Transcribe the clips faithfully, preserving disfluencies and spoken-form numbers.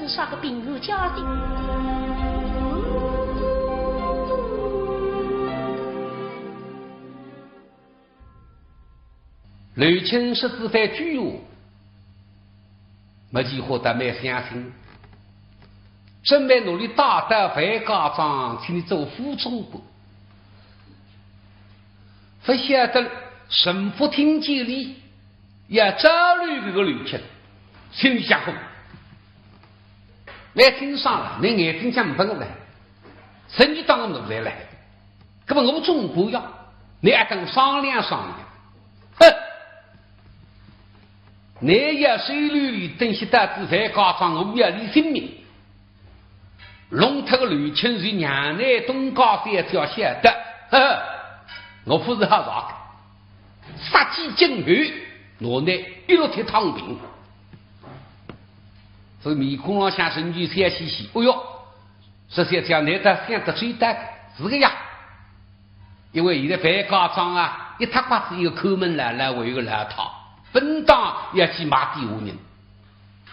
啥个平安家庭？刘卿说仔搿句闲话，没几化倒蛮相信，准备拿俚带到樊家庄，请俚做副总管。勿晓得陈福听见俚要招留搿个刘卿，心里想：哼，蛮清爽了，倷眼睛向勿拨我来，生意当中来了，搿么我总管呀，倷还等商量商量。哼，倷要收留俚，等歇到仔樊家庄，我要俚性命。弄脱个刘卿是娘娘东家小姐晓得，呵呵，我勿是好惹个。杀鸡儆猴，拿倷一律踢躺平。所以面孔浪向仍旧笑嘻嘻。哎哟，说小姐倷倒想得周到，是个呀。因为现在樊家庄啊，一塌刮子一个看门佬，还有一个老太，本当要去买底下人。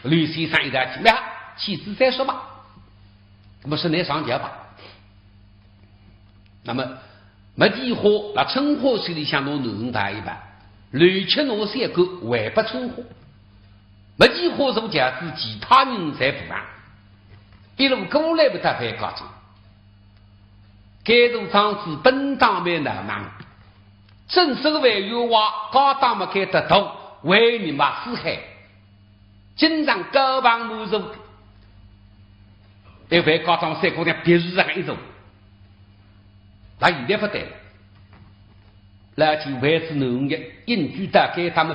刘先生一道去，那去仔再说吧。那么是倷上轿吧。那么没几化，拿春花手里向拿囡儿摆一摆，刘卿拿小官还拨春花。没几化坐轿子，其他人侪勿上，一路过来勿到樊家庄。该座庄子本当蛮闹猛，正式个范员外，家当么开得大，为人嘛四海，经常交帮满座。但樊家庄三姑娘别是这样一种，那现在勿对了。老九为仔囡儿，隐居到该搭么，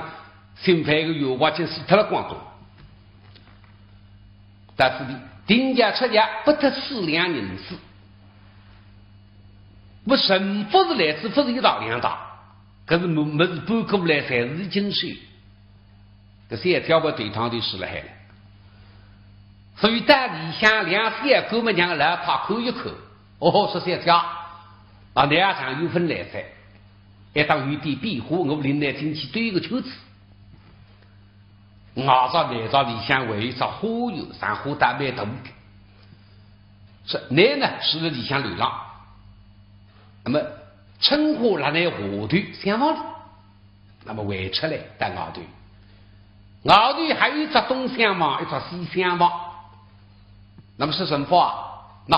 新翻个员外就死脱了光光。但是呢，定价出价不得四两银子。我陈福是来仔勿是一道两道，可是么么是搬过来侪是一斤水。搿小姐勿对堂头是了海了。所以到里向两小官么让老太看一看，哦，说小姐，啊，倷也常有份来哉，一旦有点变化，我领倷进去兜一个圈子。外头来到里向还有一只花园，赏花倒蛮大个。说倷呢，住辣里向楼浪，那么春花辣倷下头厢房里。 那么回出来到外头，外头还有一只东厢房，一只西厢房。那么说陈福啊，那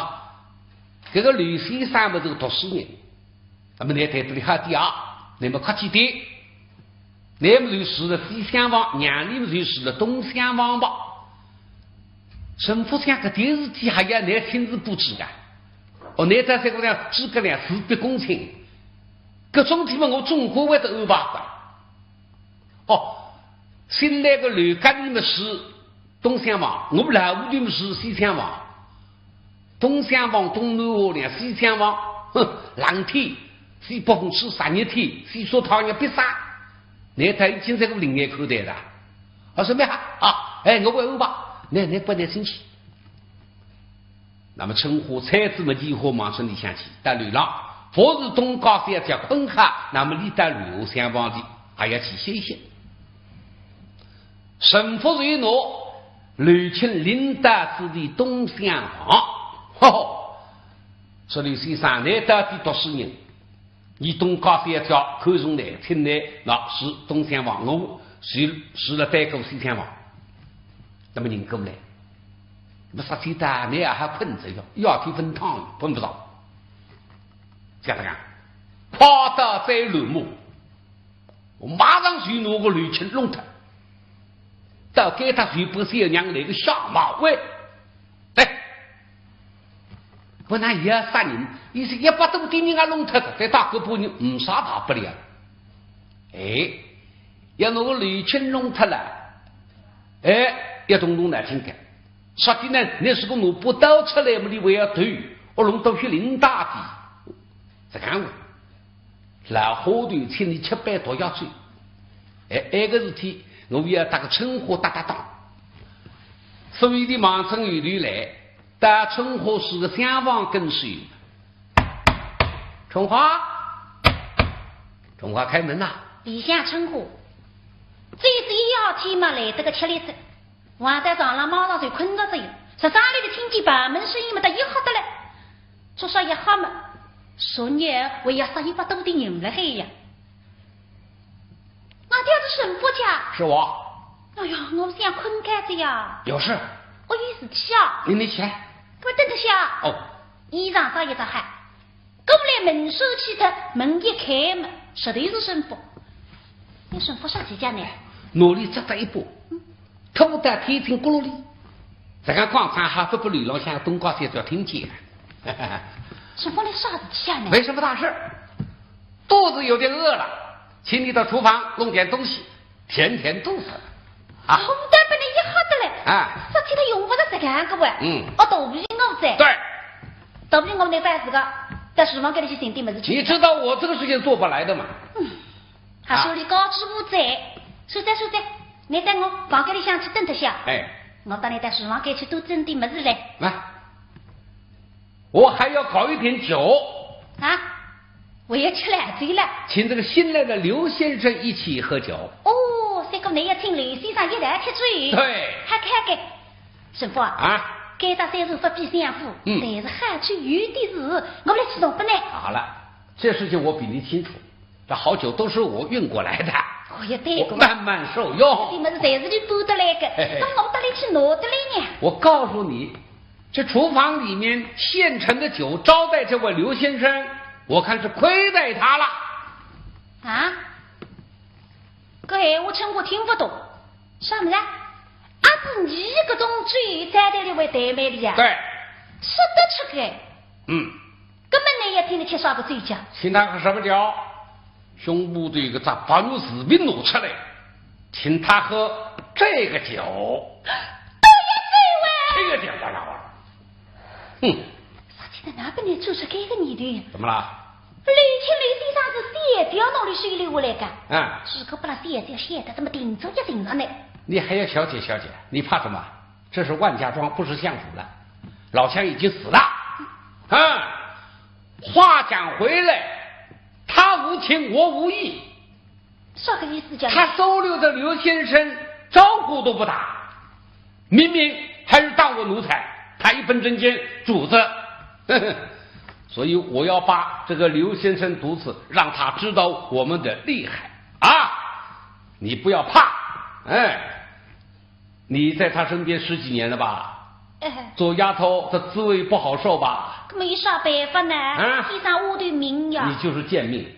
搿个刘先生么是个读书人，那么倷对俚好点啊，倷么客气点，倷么就住了西厢房，娘娘么就住了东厢房吧。陈福想搿点事体还要倷亲自布置啊？哦，倷在这个地方诸葛亮事必躬亲， 搿种地方我总归会得安排个。哦，新来个刘家里么是东厢房，我们老屋里么是西厢房。东厢房东南下两，西厢房，哼，冷天，西北风吹，热天，西晒太阳必晒。倷倒已经在个另眼看待了。啊，什么呀？啊，哎，我会安排，倷，倷不要生气。 那么春花搀仔么几化望仔里向去，到楼浪，服侍东家小姐困好，那么俚到楼下厢房里还要去歇一歇。陈福就拿刘卿领到仔里东厢房，吼吼，说刘先生，倷到底读书人， 伲东家小姐看中倷，请倷，那是东厢房，我是，是了对过西厢房。那么人过来，那么说起来，倷也还困着哟，要天分汤，困不着。这样啊，快刀斩乱麻，我马上就拿个刘卿弄脱，到该搭就拨小娘来个下马威。 对，本来也要杀人，伊是一百多点人也弄脱了，再打个把人没啥大不了。哎，要拿个刘卿弄脱了，哎，要动动脑筋个。说的呢，你是个拿把刀出来嘛，你还要头，我弄到血淋大地，这个样子。 老花头请你吃杯毒药酒。哎，埃个事体，我要搭个春花搭搭档。所以俚望仔后头来，到春花住个厢房跟首。春花，春花开门呐。里向春花，这是一夜天嘛，来得个吃力哉。 横在床浪马上就困着哉哟。十三里的听见旁门声音么，得一吓得来，做啥一吓么？昨日还有十一百多的人了海呀。外头是沈福家？是我。哎呀，我想困觉着呀。有事？我有事体啊。你，你起来。给我等一下。哦。衣裳着一着哈，过来门闩起脱，门一开么，实头是沈福。你沈福啥体家呢？哪里只得一步，嗯。 拖到天井角落里，这个广场还不被楼浪向东家小姐听见。沈福，你啥事体啊你？没什么大事，肚子有点饿了，请你到厨房弄点东西填填肚子。啊。我当拨你一吓得来。啊。啥体他用勿着这样个喂。嗯。哦，肚皮饿哉。对。肚皮饿，你办事个，到厨房间里去寻点物事吃。你知道我这个事情做不来的嘛。嗯。 还说你高知无罪，收哉收哉，你到我房间里向去等一下。哎。我到你到厨房间去多整点物事来。来，我还要搞一点酒。啊？我也吃来醉了。请这个新来的刘先生一起喝酒。哦，这个你也请刘先生一道吃酒。对。好，好个。沈福啊，啊？该搭虽然勿比相府，嗯。但是好酒有的是，我来去弄拨你。好了，这事情我比你清楚。 这好酒都是我运过来的，我也对过。我慢慢受用。这物事侪是你搬得来个，嘿嘿。那我到哪里去拿得来呢？我告诉你，这厨房里面现成的酒招待这位刘先生，我看是亏待他了。啊？搿闲话真我听勿懂，啥物事啊？阿是你搿种酒招待了位大妹的呀？对。吃得出个？嗯。 根本呢也听得吃啥个酒家。请他喝什么酒？胸部的一个只白玉士兵拿出来，请他喝这个酒。多谢主位。这个酒哇啦哇啦。哼。啥体哪能拨你做出搿个念头？怎么了？刘青刘先生是小姐哪里收留下来个？啊。如果拨伊小姐晓得，怎么定着也寻着呢？你还要小姐小姐？你怕什么？这是万家庄，不是相府了。老枪已经死了。啊。 话讲回来，他无情，我无义。啥个意思讲？他收留的刘先生招呼都不打，明明还是当我奴才，他一本正经主子。所以我要把这个刘先生毒死，让他知道我们的厉害啊！你不要怕，哎。 你在他身边十几年了吧？哎。做丫头，这滋味不好受吧？搿么有啥办法呢？啊？天生我的命呀。你就是贱命。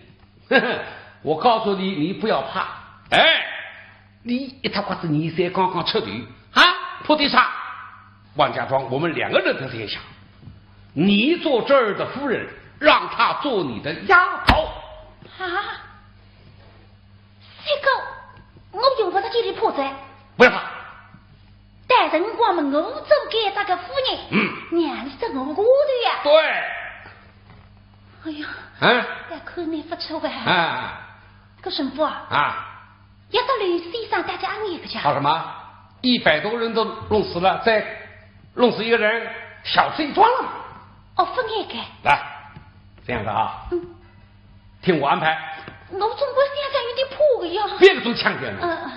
我告诉你，你不要怕。哎，你一塌刮子，你才刚刚出头，啊，怕点啥？万家庄，我们两个人在天下，你做这儿的夫人，让她做你的丫头。啊？ 这个我用勿着见伊怕哉。为啥？到辰光嘛，我做该搭个夫人，嗯。娘是做我丫头呀。对。哎呀，哎。搿看你勿出啊。哎。搿沈福啊，啊。一个刘先生大家安慰一个家。好什么？一百多人都弄死了，再弄死一个人，小事一桩了嘛。哦，勿应该。来，这样子啊。嗯。 听我安排。我总归心里向有点怕个呀。别个种腔调了。嗯，嗯。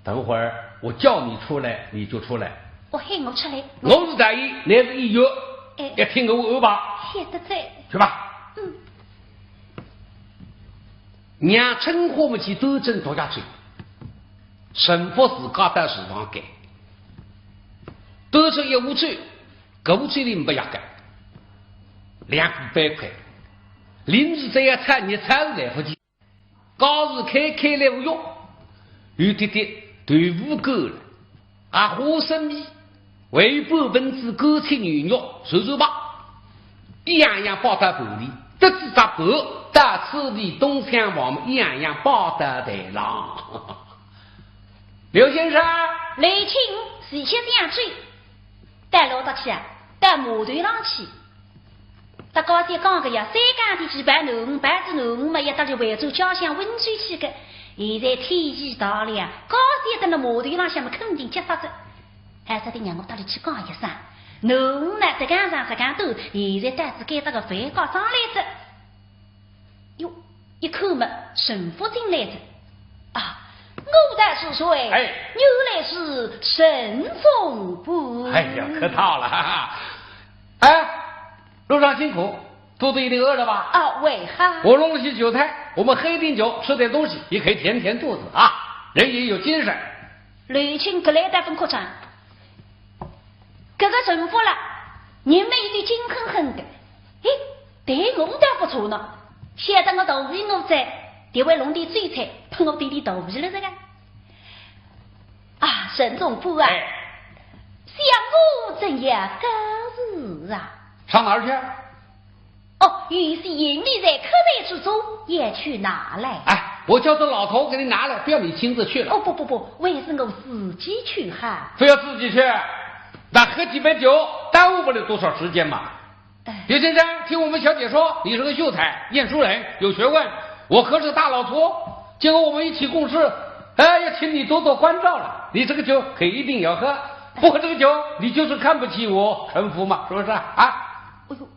等会儿我叫你出来，你就出来。我喊我出来。我是大爷，你是一员，哎。要听我安排。晓得哉。去吧。嗯。让春花么去端正倒下去，沈福自家到厨房间，端正一壶酒， 搿壶酒里没药个，两个板块，临时再要炒，热炒是来不及。高是开开来不用，有点点豆腐干了，啊，花生米，还有半盆子干脆牛肉，随随吧。一样样摆到盘里，得仔只盘，到此地东厢房门，一样样摆到台浪。刘先生。刘青，是先生去。 到哪搭去啊？到码头浪去。搭高姐讲个呀，三更天去办囡儿，办仔囡儿嘛，要搭伊回转家乡温州去个。现在天已大亮，高姐蹲辣码头浪向么肯定急煞哉。还是得让我搭伊去讲一声，囡儿呢，实梗长实梗短，现在到仔该搭个饭高上来哉。哟，一看么，沈福进来哉。啊，我道是谁？哎。原来是沈总管。哎呀，客套了，哈哈。哎，路上辛苦，肚子一定饿了吧？啊，胃寒。我弄了些酒菜，我们喝一点酒，吃点东西，也可以填填肚子啊，人也有精神。刘卿搿来得分客气。 搿个陈福啦，人嘛有点精哼哼的，嘿，对我倒不错呢。晓得我肚皮饿哉，特为弄点酒菜，拨我垫垫肚皮了这个。啊，沈总管啊，哎。想我正要告辞啊。上哪儿去？ 哦，有些行李在客栈之中，也去拿来。哎，我叫这老头给你拿来，不要你亲自去了。哦，不，不，不，还是我自己去哈。非要自己去，那喝几杯酒，耽误不了多少时间嘛。哎。刘先生，听我们小姐说，你是个秀才，晏殊人，有学问，我可是大老粗，今后我们一起共事，哎，要请你多多关照了。你这个酒可一定要喝，不喝这个酒，你就是看不起我陈福嘛，是不是啊？哎呦，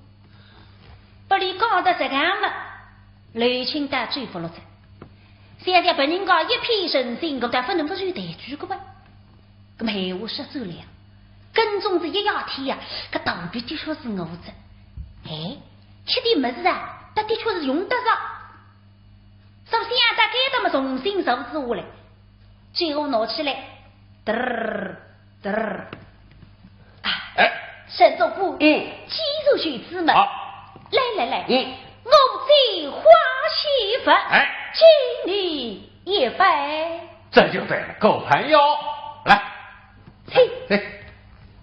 拨俚讲得这样嘛，刘卿倒最服了哉。想想别人家一片人心，我倒勿能勿受抬举个吧。搿么闲话说转来，跟踪仔一夜天呀，搿肚皮的确是饿哉。哎，吃点物事啊，倒的确是用得着。所以想到该搭么重新坐仔下来，酒壶拿起来，嘚儿 嘚儿。啊，哎。沈总管，嗯。既然如此嘛，好。来来来，嗯。我这花喜饭，哎。敬你一杯。这就对了，够朋友。来。嘿。嘿。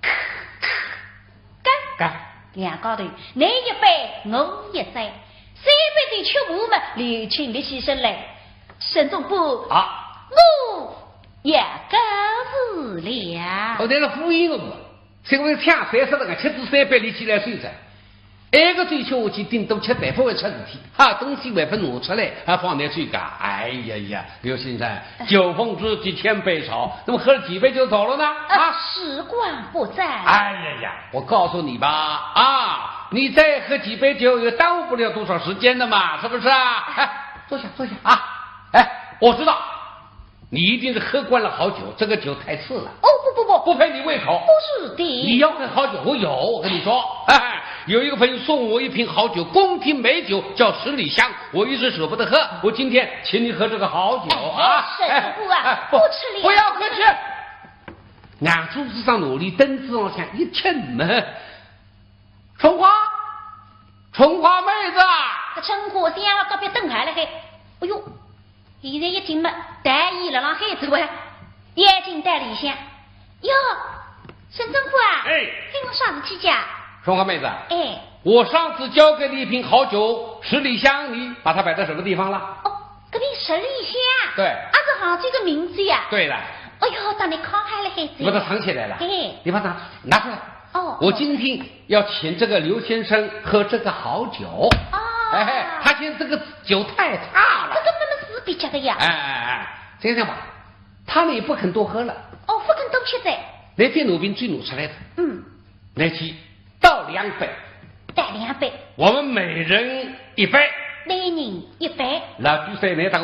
干。干。两家头，你一杯，我一杯，三杯酒吃完嘛，刘卿立起身来，沈总管，啊。我 也告辞了。我在这敷衍我嘛，所以抢三十个，吃仔三杯立起来睡着。埃个酒吃下去顶多吃饭勿会出事体，哈，东西还勿拿出来，还放在手里。哎呀呀，刘先生，酒逢知己千杯少，那么喝了几杯就走了呢？啊，啊？时光不再。哎呀呀，我告诉你吧，啊，你再喝几杯酒，也耽误不了多少时间的嘛，是不是啊？哎，坐下，坐下啊。哎，我知道， 你一定是喝惯了好酒，这个酒太次了。哦，不，不，不。不合你胃口。不是的。你要喝好酒，我有，我跟你说，哎，有一个朋友送我一瓶好酒，宫廷美酒，叫十里香，我一直舍不得喝，我今天请你喝这个好酒啊。哎，沈总管啊，哎，不，不吃了，不要客气。不吃了。俺桌子上拿里凳子浪向一揿么，春花，春花妹子啊。搿春花想了隔壁凳下来嘿，哎呦， 现在一听么，大爷辣浪喊哉喂，眼睛带里向。哟，沈总管啊，哎。喊我啥事体介？春花妹子，哎。我上次交给你一瓶好酒，十里香，你把它摆在什么地方了？哦，搿瓶十里香啊？对。啊，是好酒个名字呀？对了。哎哟，当你看好了喊哉。你把它藏起来了？哎。你把它拿出来。哦。我今天要请这个刘先生喝这个好酒。哦。哎，他嫌这个酒太差了。搿个搿么是比较个呀。哎，哎，哎，这样吧，他呢也不肯多喝了。哦，不肯多吃哉。来，再拿瓶酒拿出来的。嗯。来去倒两杯。倒两杯。我们每人一杯。每人一杯。老酒水拿到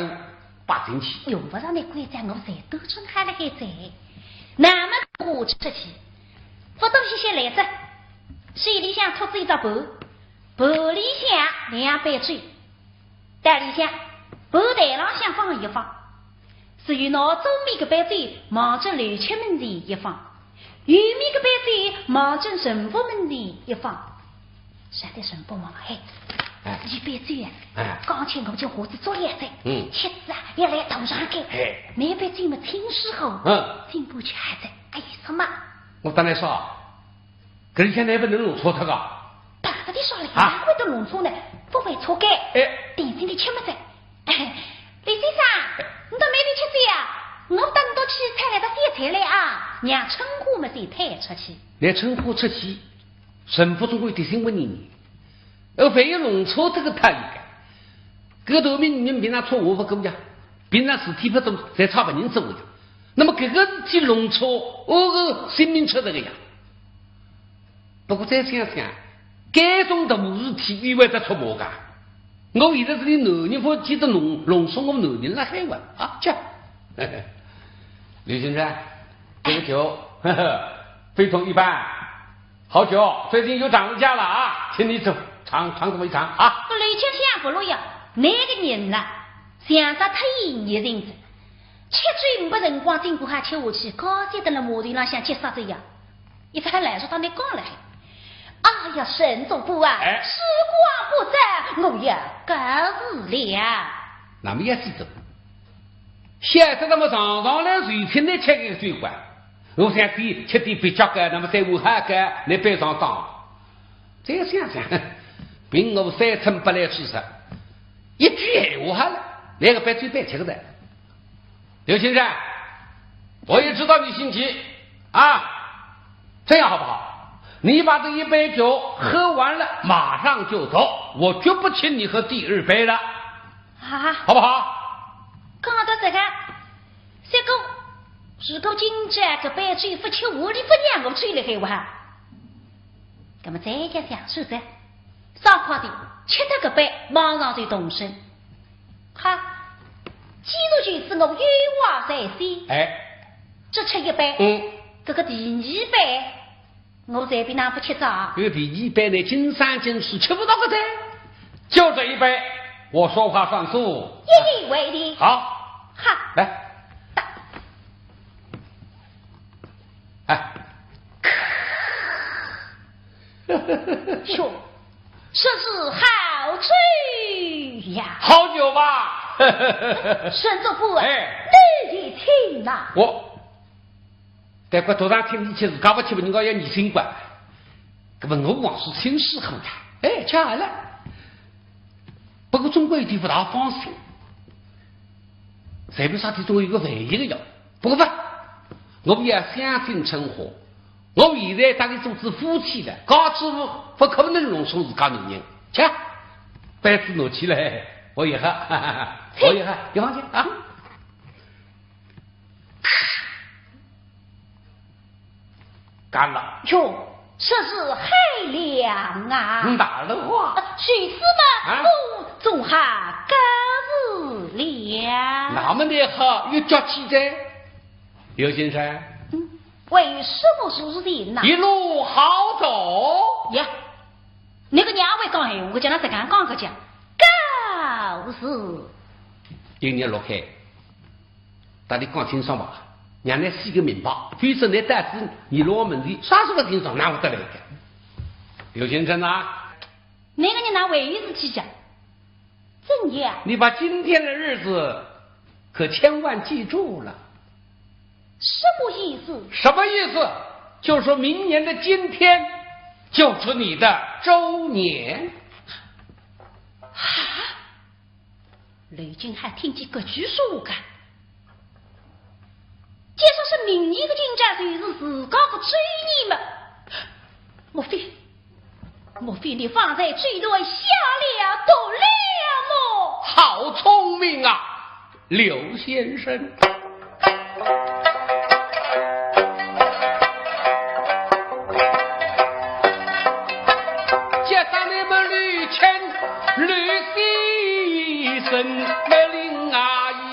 摆进去。用不着你管哉，我侪端准好了海哉。那么我出去，勿多歇歇来哉，手里向托仔一只盘，盘里向两杯酒。 到里向，盘台浪向放一放，是由拿左面搿杯酒望准刘卿门前一放，右面搿杯酒望准陈福门前一放。啥个陈福望，嘿，哎。一杯酒啊，哎。刚才我就下仔作业哉，嗯。吃仔啊，要来头上个，哎。那杯酒么清水好，嗯。进不去还在，哎，什么？我当然说， 搿里向哪能弄错脱个？大个地方了，啊？哪会得弄错呢？勿会错个。哎。定心地吃么哉。李先生，你到外头吃酒啊？我等到去采来个小菜来啊，让春花么先退出去。让春花出去，陈福总归提醒我呢。呃，万一弄错脱个他一个，搿头面人平常错我勿过呀，平常事体勿多，侪差别人做呀。那么搿个事体弄错，哦，个性命出这个呀。 不过再想想，搿种大事体意味着出毛个。我现在是你男人，勿记得弄，弄死我男人了还玩啊？去，刘先生，这个酒，呵呵，非同一般。好酒，最近又涨了价了啊，请你尝，尝这么一尝啊。刘金想勿落呀，那个人呐，像只太阳热人子，吃酒没辰光，顶过还吃下去，高兴得了马头浪向急煞着呀。一番来说，他没讲了。哎呀，沈总部啊，哎。时光不早，我要告辞了。那么也是的。 晓得那么常常来随便的吃个酒馆，我想点吃点别家个，那么再我还个，你别上当。再想想，凭我三寸不来之舌，一句闲话好了，那个白酒白吃个的。刘先生，我也知道你心急啊，这样好不好？你把这一杯酒喝完了，马上就走，我绝不请你喝第二杯了。 啊，好不好？讲到这个，这个，如果今朝搿杯酒勿吃，屋里勿让我醉了海哇。那么再加想，是的，少快点，吃脱搿杯，马上就动身。哈，既然如此，我有话在先。哎。只吃一杯，嗯。搿个第二杯， 我随便哪不吃着啊？有第二杯呢，金山金水吃不到个的，就这一杯，我说话算数。一言为定。好，哈。来。哎。哟，这是好酒呀！好酒吧？沈总部啊，哎。你也请呐。我 但怪头上听你去，自家勿去，人家要疑心个。搿么我还是请师傅呀。哎，吃好了。不过总归有点勿大放心，随便啥地方有个万一个呀。不过勿，我们要相敬成和。我现在搭伊做仔夫妻了，家主婆勿可能弄伤自家女人。吃，杯子拿起来，我也喝，我也喝，你放心啊。 干了。哟，这是海量啊！嗯，大了话。呃，如此嘛，啊？我总还告辞了。那么你好，有脚气哉，刘先生。嗯，为什么如此呢？一路好走。呀，那个娘会讲闲话，我叫他才敢讲个讲，告辞。今年落开。 搭伊讲清爽吧，让伊死个明白，否则伊到仔阎罗王面前，啥事勿清爽，哪会得来个？刘先生啊，那个人哪会意思去讲？怎样？你把今天的日子可千万记住了。什么意思？什么意思？就说明年的今天，就是你的周年。啊？ 刘金海听见搿句说话个，假使是明年个今朝就是自家个周年么，莫非，莫非你方才酒乱下了毒了么？好聪明啊，刘先生。 叫声你们刘乾、刘先生，么灵啊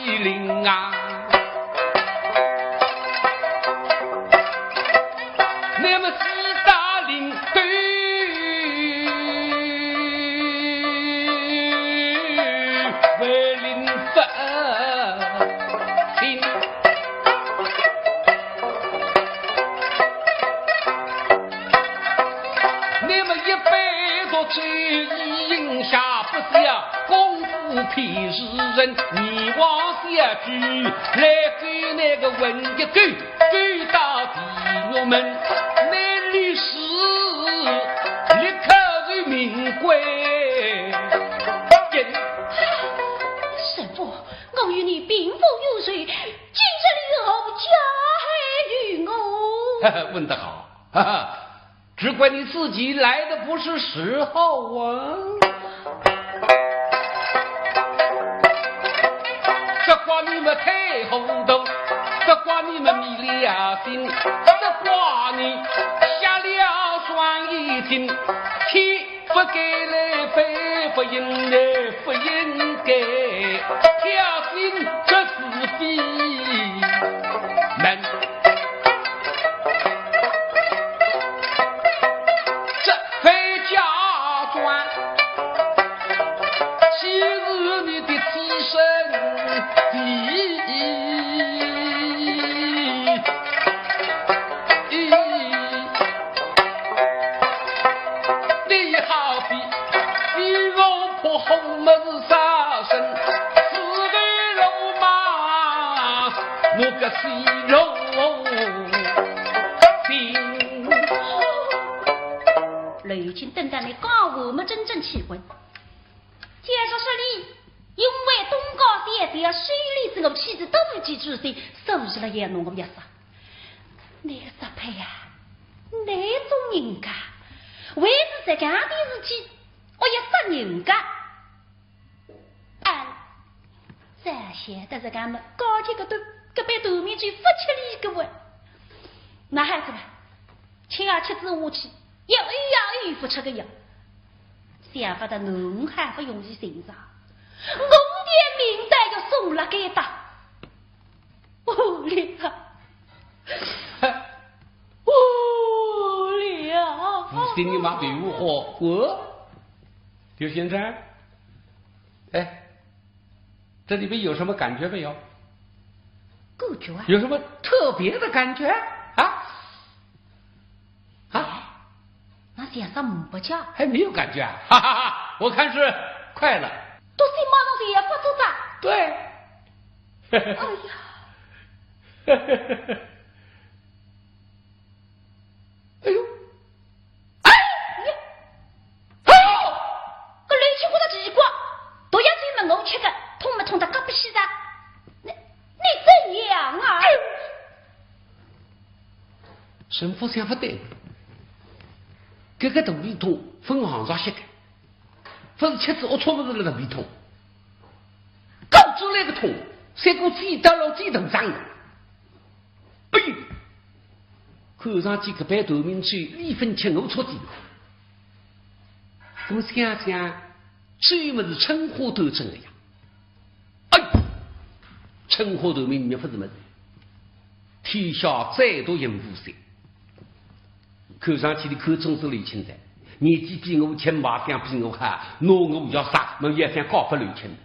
一灵啊。那么四大灵都为灵不灵。 那么一杯毒酒以饮下不消，功夫骗世人，阎王小鬼来勾那个文一狗，勾到地狱门，那律师立刻就命归阴。沈父，我与你并无冤仇，竟然你何家害于我？问得好，哈哈。 只怪你自己来的不是时候啊！这怪你们太糊涂，这怪你们迷了心，这怪你瞎了双眼睛，天不该来，非不应来，不应该，挑心这是非。我个死老心。刘金等到俚讲完么，真正气昏。假使说俚因为东家小姐势利之我，气得斗气之心，所以了要拿我要杀。倷个杀胚呀，倷种人家，为仔实梗点事体，我要杀人家。 哎，这晓得是俺们高级个头，搿爿头面就勿吃力个喂。那还是吧，吃啊吃仔下去，要饿啊饿勿出个呀。想勿到侬还勿容易寻着，我的命单要送了该搭。无理啊，无理啊！你心里嘛对我好过，刘先生。 哎，这里边有什么感觉没有？感觉啊？有什么特别的感觉啊？啊？那先生没讲。还没有感觉啊？哈哈哈，我看是快了。都是马上就要发作了。对。哎呀。 哎呦，哎，哎呦，搿刘金觉得奇怪，头也没问我吃个，痛么痛得嘎不西的。你，你怎样啊？哎呦，陈福想勿对，搿个肚皮痛，分行上歇个，勿是吃仔龌龊物事了肚皮痛，搞出来个痛，像个鸡蛋了鸡蛋上的。 哎呦，看上去搿爿头面最离分清我出的。那么想想，这么是春花头真的呀？哎呦，春花头面面不是么子，天下最毒人无罪。看上去你看中是刘青山，年纪比我轻，马相比我好，拿我要杀，我也想告发刘青。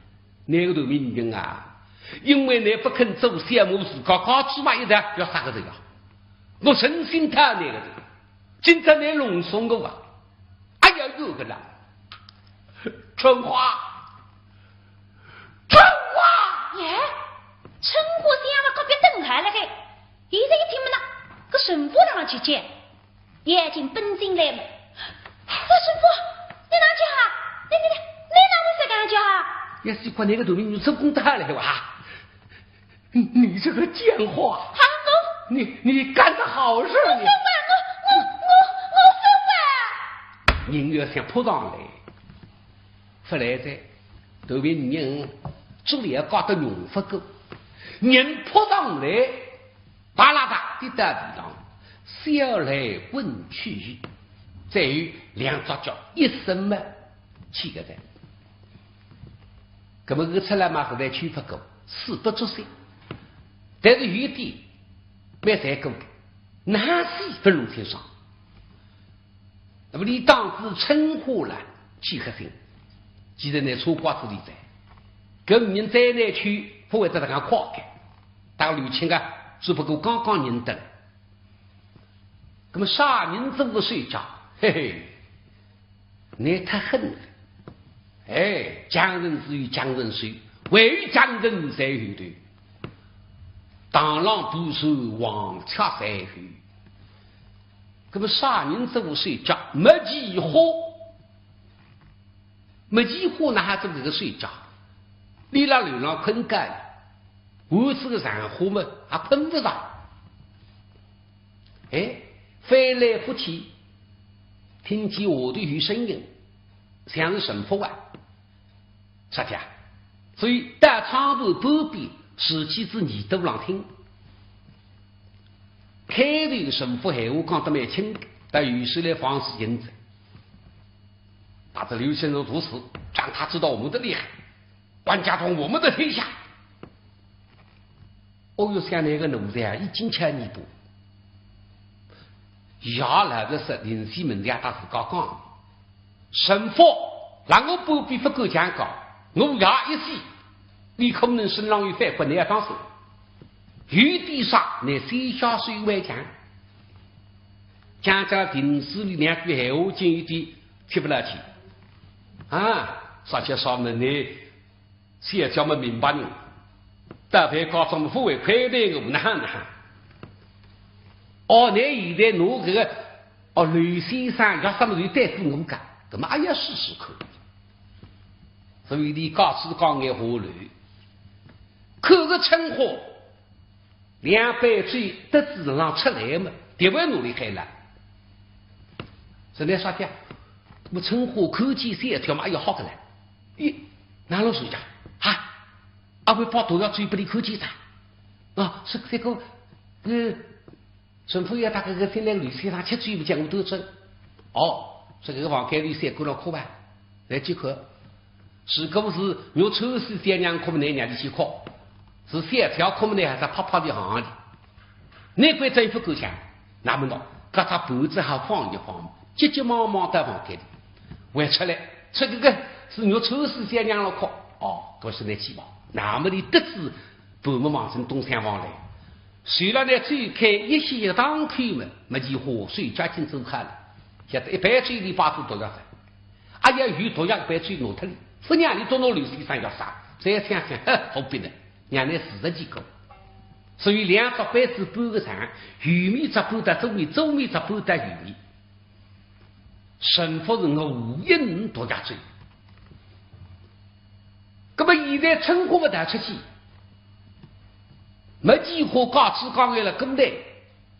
那个头面人啊，因为你不肯做小，我自家家主嘛一代要杀个人啊，我诚心讨你个人，今朝你弄松我啊，哎呀，有个啦，春花，春花，耶，春花想了隔壁等来了嘿，现在一听么呢，个神父让去见。 眼睛奔进来么。哎，师傅，你哪去哈？你你你，你哪会是这样去哈？也是怪那个头面人做功德了哇！你你这个贱货！啊，我你你干的好事，你我我我我我我人要想扑上来，勿来哉，头面人嘴里也搞得用勿过，人扑上来。 啪啦嗒跌到地上，小来滚去，再有两只脚一伸么，起个哉。搿么搿出来嘛，实在去勿过，死不足惜。但是有一点，蛮残酷个，哪死勿露天上。 那么你当时春花了，几黑心，既然你错怪自己在，搿人在那去不会得搿样快个，当刘青啊，只不过刚刚认得。那么啥人做个手脚，嘿嘿，你太狠了。哎，强人自有强人手，还有强人在后头。螳螂捕蛇，黄雀在后。 搿么啥人做手脚？没几化，没几化哪哈做搿个手脚？伊拉流浪困觉，我是个残化么，还困勿着。哎，翻来覆去，听见下头有声音，像是陈福啊。 啥体啊？所以到窗户半边竖起仔耳朵浪听。开头陈福闲话讲得蛮轻，但有时来放肆音哉。打着刘先生毒死，让他知道我们的厉害，关家中我们的天下。 哦哟，想那个奴才啊，已经吃你不？爷来的是临时门前搭自家讲，陈福让我半边勿敢讲，我爷一死，你可能身浪有反骨，你要当心。有点啥，你先下手为强。讲讲平时里两句闲话，就有点吃不落去。啊，啥叫啥么呢？ 小姐么明白人，到办告状么勿会亏待我，哪哼哪哼。哦，倷现在拿搿个，哦，刘先生要啥么事对付我讲，搿么也要试试看。所以俚告诉讲眼下来，看个春花，两杯酒得子浪出来么，特别努力海了。是倷说的，我春花看见小姐嘛，哎呀，好个来。咦，哪能说呀？啊，阿会把毒药酒拨俚看见噻？啊，是这个，呃，陈夫人搭搿个进来刘先生吃酒勿讲我都知。哦，是搿个房间里三个人哭吧？来去看。如果是玉川是小娘哭么，倷让俚去哭；是小姐哭么，倷还是拍拍俚行的。难怪真不够讲，那么喏，搿只盘子还放一放，急急忙忙到房间里，回出来，这个个是玉川是小娘了哭。哦，搿是倷去吧。那么俚得知盘么望准东厢房来，随了倷走开一歇一档口么，没几化，手脚已经做好了，晓得一杯酒里摆仔毒药了。 哎呀，有毒药杯酒拿脱了，勿让俚多拿刘先生要杀，再想想，呵，好逼呢，让倷死十几个。所以两只杯子搬个场，右面只搬到左面，左面只搬到右面。陈夫人我无意毒药酒。那么现在春花勿带出去，没几化告诉讲来了，跟来，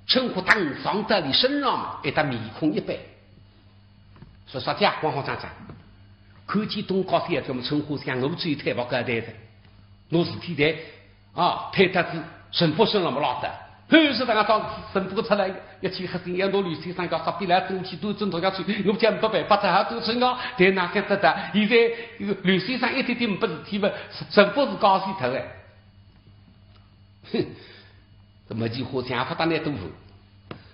春花当上到俚身上嘛，一搭面孔一板。 说啥家光好张张，看见东家小姐么春花想我只有推白交代的，拿事体台啊，推到仔陈夫身上么拉倒。后是等到陈夫出来，一气黑心，要拿刘先生要杀，逼来东去都真毒药酒，我讲没办法，只好做成啊。但哪想得到，现在刘先生一点点没事体么，陈夫是高兴头哎。哼， 搿么几化想法搭倷都无。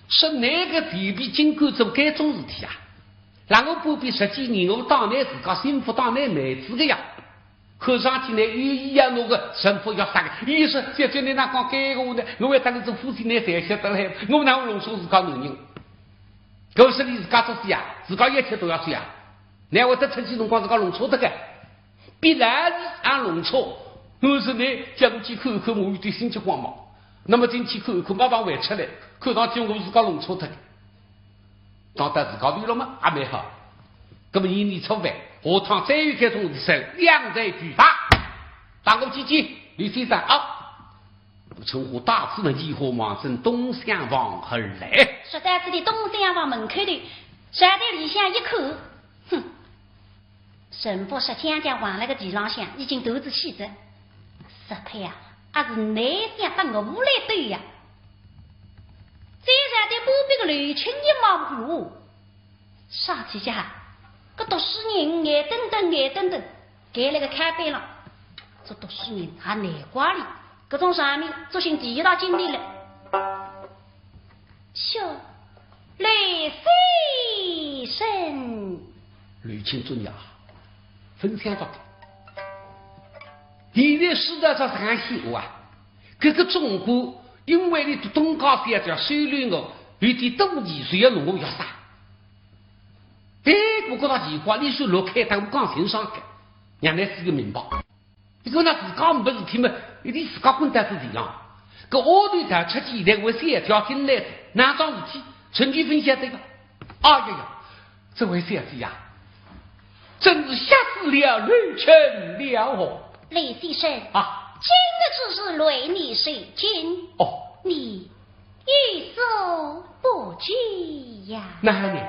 说倷个地皮经过做该种事体啊，让我半边十几年，我当倷自家心腹当倷妹子个呀。看上去呢，有意要拿个陈夫要杀个，意思就叫倷哪讲该个话呢？我要搭倷做夫妻，倷侪晓得嘞，我哪会弄错自家男人？搿是俚自家做事呀，自家一切都要做呀，哪会得出去辰光自家弄错脱个？ 必然是俺弄错，我是呢，叫我去看看，我有点心急慌忙。那么进去看一看，马上回出来，看上去我自家弄错脱了。当然自家为了嘛，也蛮好。那么你你错犯，下趟再有这种事，两罪俱罚。打我几记，刘先生啊。春花带仔么几化望准东厢房而来。说到仔东厢房门口头，站在里向一看，哼， 陈夫是将将横了个地浪向，已经断仔气哉。石佩啊，阿是倷想搭我来斗呀？再站在旁边个刘青一望，哟，啥体呀？搿读书人眼瞪瞪眼瞪瞪，盖了个靠背浪，做读书人还难怪哩，搿种场面，作兴第一道经历了。 哟，刘先生。刘青尊呀，朆想到，现在世道上常喜话啊，搿个总管因为俚东家小姐收留我，有点妒忌，所以要弄我要杀。哎，我觉着奇怪，俚是落开，搭我讲清爽个，让倷自家明白。 伊讲倷自家没事体嘛，一定自家滚到仔地浪。搿丫头逃出去，现在为小姐进来，哪桩事体？陈菊朆晓得个。哎呀呀，这位小姐呀，真是吓死了刘青了哦。刘先生，啊。今日之事，累你受惊。哦。你 有所不知呀。哪哼呢？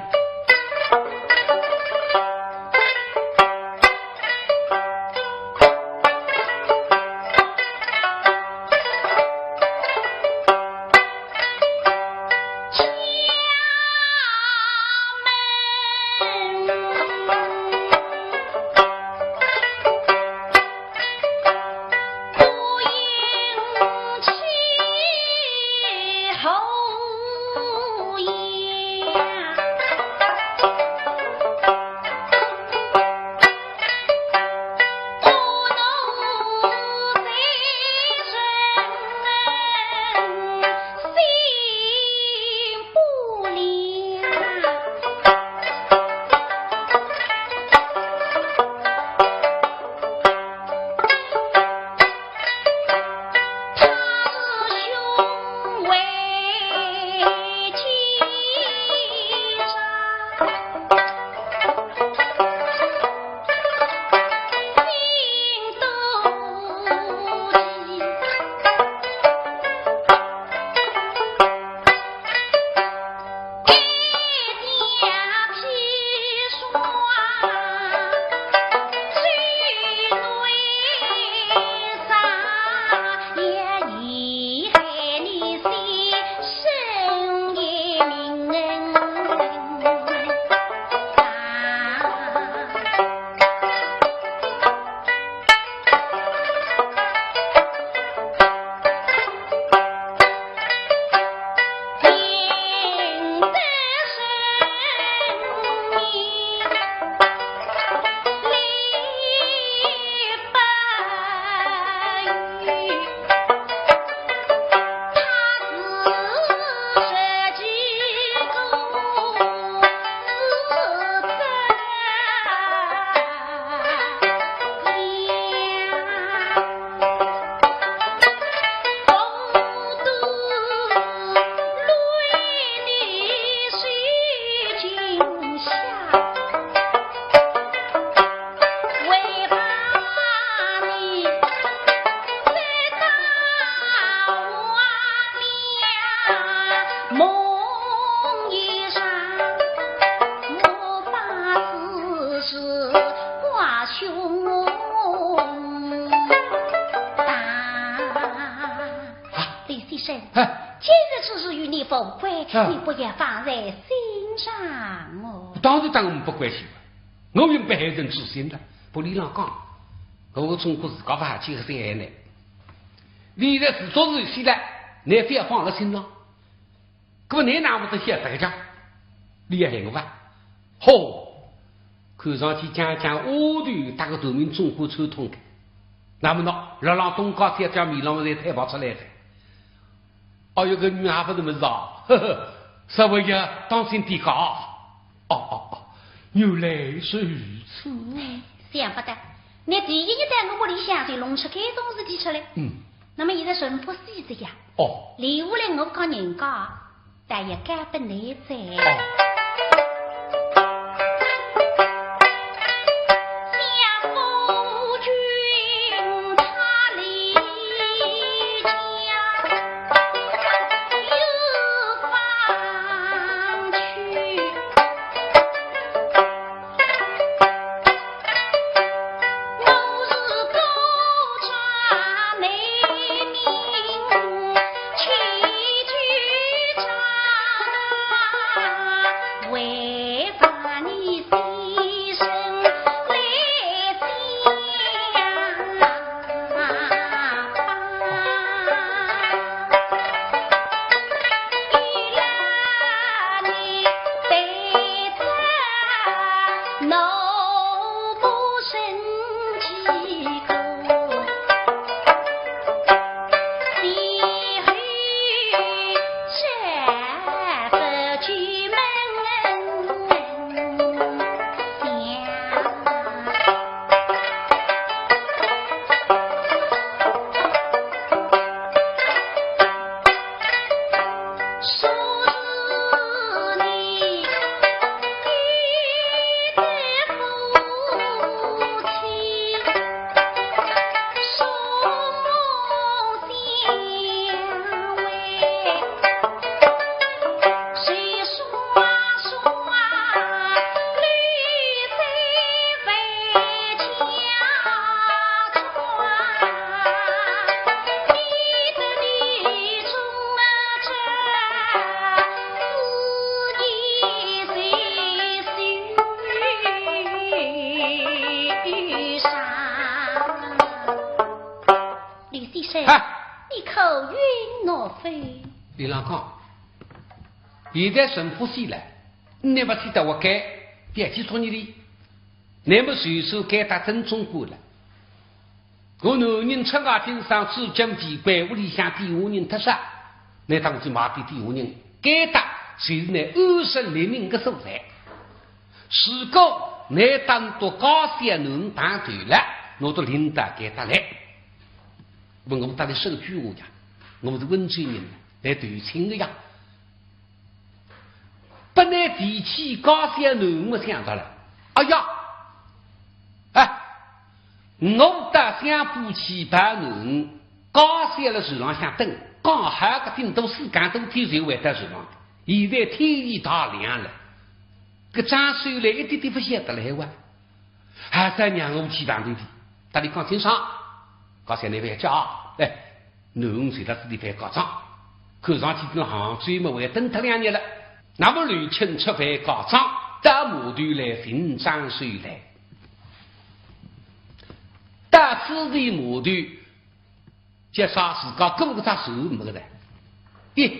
生，哎。今日之事与你无关，啊。你不要放在心上哦。当然当然勿关心了，我又勿害人之心了。勿理伊讲，我个忠告自家勿好去个心害呢。现在事做事体了，倷覅放辣心上。搿么倷哪会得晓得个讲？倷也害我伐？吼，看上去讲讲丫头搭个头名总归串通个。那么喏，辣辣东家小姐面浪侪坦白出来个。 哦，有个女孩勿是么事啊，呵呵，稍微要当心点个啊。哦哦哦，原来如此。想不到，你第一日到我屋里向就弄出搿种事体出来。嗯。那么现在顺不死这样。哦。留下来我讲人家，但也该不难哉。哦。李先生，啊。你可允我否？李郎讲，现在顺不死了，你勿去搭我该，覅去说你哩。那么随手该搭真中过了。我男人出外经商，至今未归，屋里向底下人忒少，那当然买点底下人，该搭就是那安身立命个所在。 如果倷当到家小囡当头了，我都领到该搭来。问我搭倷说句闲话呀，我是温州人，来投亲个呀。本来提起家小囡，我想到了，哎呀，哎，我到相府去办囡，家小辣船浪向等，刚好个顶多四更多天就回到船浪，现在天已大亮了。 搿张秀兰一点点勿晓得了哇。还是让我去上头的，搭俚讲清爽，讲三年万假，来，囡儿随到自己办告状，看上去到杭州么还要等脱两日了。那么刘卿出外告状，到码头来寻张秀兰。到此地码头， 叫啥自家过个只船没个哉。咦，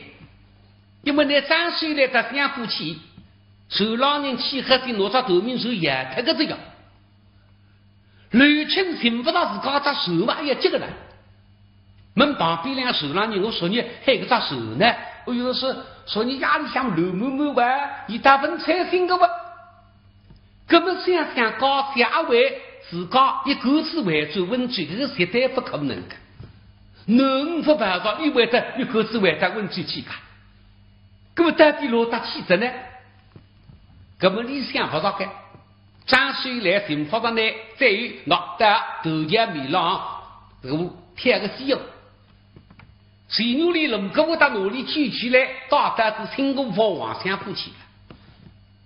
因为那张秀兰搭相府去，船浪人去黑心拿只头名船摇脱个这个。刘卿寻勿着自家只船嘛，哎呀，这个呢。问旁边两个船浪人，我说你还有个只船呢？哎哟，是说你夜里向乱摸摸哇，伊搭勿睬心个哇。 搿么想想，家小阿为自家一个子回转温州，搿个绝对勿可能个。囡儿勿跑着，伊会得一个子回到温州去个。搿么到底落搭去着呢？搿么俚想勿着个。张秀兰寻勿着呢，再有，喏，到头前面浪，搿个挑个死哦。 钱塘里弄个屋搭哪里救起来，到底是请过房王相府去了。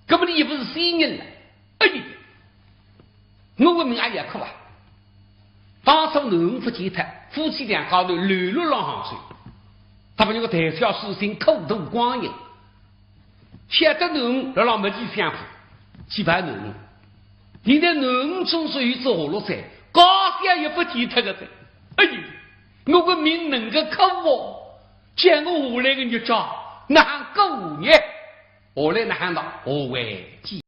搿么俚也勿是仙人了。哎呀，我个命也要苦啊！当初囡儿勿见脱，夫妻两家头流落浪杭州。搿么一个代表书生苦读光阴，晓得囡儿辣辣没地方去，去拜囡儿。现在囡儿总算有只下落哉，家小也勿见脱个哉。哎呀，我个命能个苦哦，叫我下来个日脚，哪哼过日？下来哪哼到下回见。